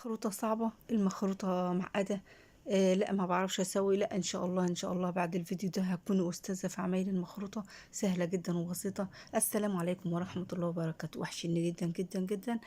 المخروطة صعبة، المخروطة معقدة، لا ما بعرفش اسوي. لا ان شاء الله ان شاء الله بعد الفيديو ده هكون استاذة في عمايل المخروطة، سهلة جدا وبسيطة. السلام عليكم ورحمة الله وبركاته. وحشني جدا جدا جدا.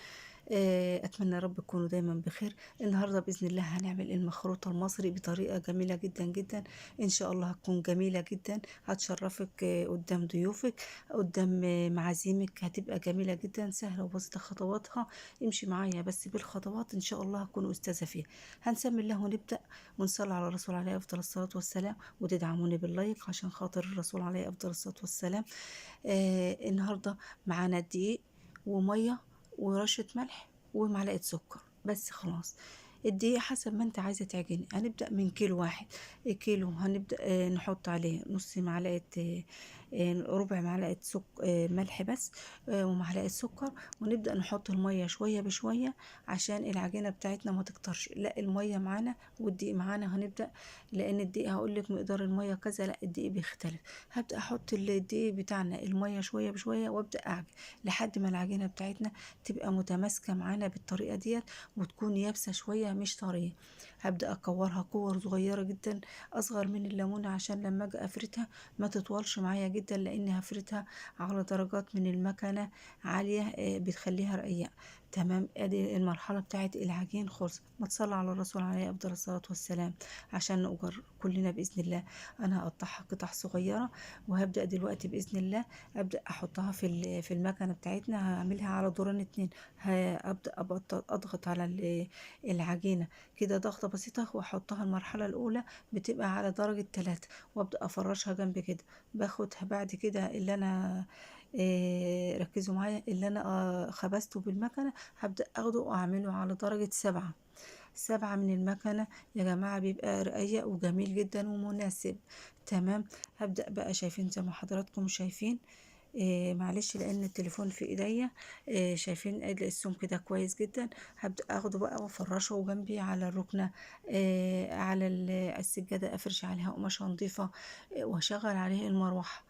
اتمنى يا رب تكونوا دايما بخير. النهارده باذن الله هنعمل المخروطه المصري بطريقة جميلة جدا جدا، ان شاء الله هتكون جميلة جدا، هتشرفك قدام ضيوفك قدام معازيمك، هتبقى جميلة جدا، سهلة وبسيطة خطواتها. امشي معايا بس بالخطوات ان شاء الله هكون استاذه فيها. هنسمي الله ونبدا ونصلي على الرسول عليه افضل الصلاة والسلام، وتدعموني بال like عشان خاطر الرسول عليه افضل الصلاة والسلام. النهارده معانا دقيق ومية ورشة ملح ومعلقة سكر بس خلاص. الدقيق حسب ما انت عايزة تعجني. هنبدأ من كيلو واحد، كيلو هنبدأ نحط عليه نص معلقة، ربع معلقة ملح بس، ومعلقة سكر، ونبدأ نحط المية شوية بشوية عشان العجينة بتاعتنا ما تكترش. لا المية معانا والدقيق معانا هنبدأ، لأن الدقيق هقولك مقدار المية كذا، لا الدقيق بيختلف. هبدأ أحط الدقيق بتاعنا المية شوية بشوية وأبدأ أعجن لحد ما العجينة بتاعتنا تبقى متماسكة معانا بالطريقة ديت، وتكون يابسة شوية مش طرية. هبدأ أكورها كور صغيرة جدا أصغر من الليمونة عشان لما أجي أفردها ما تطولش معايا جدا، لأن هفردها على درجات من المكنة عالية بتخليها رقيقة. تمام، ادي المرحلة بتاعت العجين خلص. ما تصلي على الرسول عليه افضل الصلاة والسلام عشان نؤجر كلنا باذن الله. انا هقطعها قطع صغيرة وهبدأ دلوقتي باذن الله ابدأ احطها في المكنة بتاعتنا. هعملها على دوران 2. هبدأ اضغط على العجينة كده ضغطة بسيطة واحطها. المرحلة الاولى بتبقى على درجة 3، وابدأ افرشها جنب كده. باخدها بعد كده اللي انا ركزوا معايا، اللي انا خبزته بالمكنة هبدأ اخده واعمله على درجة 7. 7 من المكنة يا جماعة بيبقى رقيق وجميل جدا ومناسب. تمام، هبدأ بقى. شايفين زي ما حضراتكم شايفين، معلش لان التليفون في ايديا، شايفين السمك ده كويس جدا. هبدأ اخده بقى وافرشه جنبي على الركنة، على السجادة، افرش عليها قماشة نظيفة، واشغل عليه المروحة.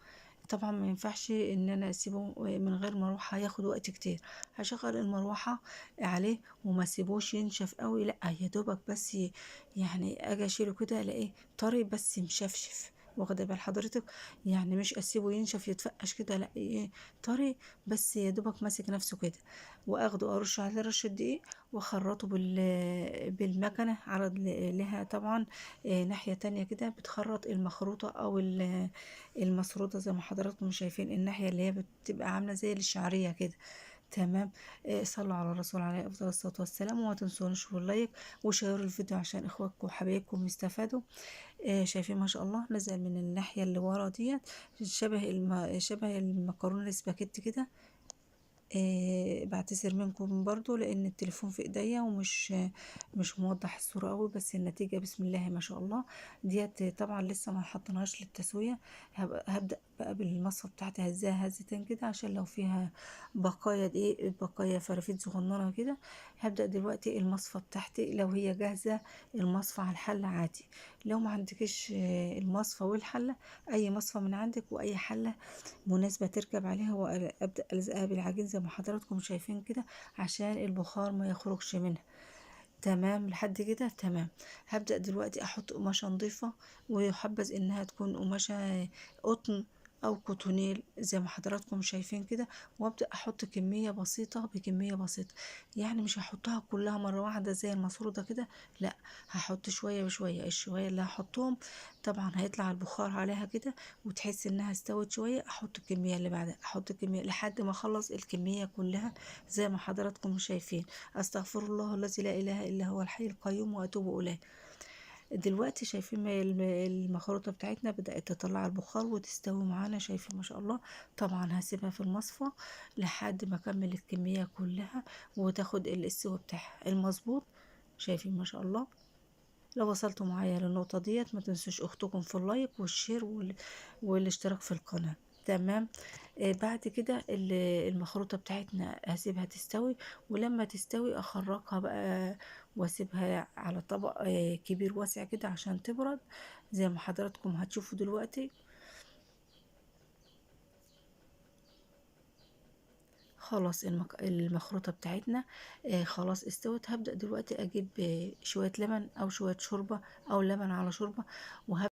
طبعا ما ينفعش ان انا اسيبه من غير مروحة، هياخد وقت كتير. هشغل المروحة عليه وما اسيبوش ينشف قوي، لا يا دوبك بس يعني اجي اشيله كده الاقيه طري بس مشفشف، واخده بال حضرتك؟ يعني مش اسيبه ينشف يتفقش كده، لا طري بس يا دوبك ماسك نفسه كده. واخده ارش عليه رشه دقيق واخرطه بالمكنه على لها طبعا ناحية تانية كده بتخرط المخروطه او المسروطه زي ما حضراتكم شايفين، الناحية اللي هي بتبقى عامله زي الشعرية كده. تمام، صلوا على الرسول عليه افضل الصلاة والسلام، وما تنسونيش بال like وشيروا الفيديو عشان اخواتكم وحبايبكم يستفادوا. شايفين ما شاء الله نزل من الناحية اللي ورا ديت شبه المكرونه الاسباجيتي كده. بعتذر منكم برضو لان التليفون في ايديا ومش مش موضح الصورة قوي، بس النتيجة بسم الله ما شاء الله ديت. طبعا لسه ما حطيناهاش للتسويه. هبدا بقى بالمصفى بتاعتي، هزاها هزتين كده عشان لو فيها بقايا دقيق بقايا فرافيت صغننه كده. هبدا دلوقتي المصفى بتاعتي لو هي جاهزة المصفى على الحلة عادي، لو ما عندكش المصفى والحله اي مصفى من عندك واي حله مناسبة تركب عليها، وابدا الزقها بالعجين زي ما حضراتكم شايفين كده عشان البخار ما يخرجش منها. تمام لحد كده تمام. هبدأ دلوقتي احط قماشة نظيفة، ويحبذ انها تكون قماشة قطن او كوتونيل زي ما حضراتكم شايفين كده، وابدأ احط كمية بسيطة بكمية بسيطة، يعني مش هحطها كلها مرة واحدة زي المسرودة كده، لا هحط شوية بشوية. الشوية اللي هحطهم طبعا هيطلع البخار عليها كده وتحس انها استوت شوية، احط الكمية اللي بعدها، احط الكمية لحد ما اخلص الكمية كلها زي ما حضراتكم شايفين. استغفر الله الذي لا اله الا هو الحي القيوم واتوب اليه. دلوقتي شايفين المخروطة بتاعتنا بدأت تطلع البخار وتستوي معانا، شايفين ما شاء الله. طبعا هسيبها في المصفى لحد ما اكمل الكمية كلها وتاخد السوا بتاعها المظبوط. شايفين ما شاء الله. لو وصلتوا معايا للنقطة ديت ما تنسوش اختكم في ال like وال share والاشتراك في القناة. تمام. بعد كده المخروطة بتاعتنا هسيبها تستوي، ولما تستوي اخرجها بقى واسيبها على طبق كبير واسع كده عشان تبرد زي ما حضراتكم هتشوفوا دلوقتي. خلاص المخروطة بتاعتنا خلاص استوت. هبدأ دلوقتي اجيب شوية لبن او شوية شوربة او لبن على شوربة، وهبدأ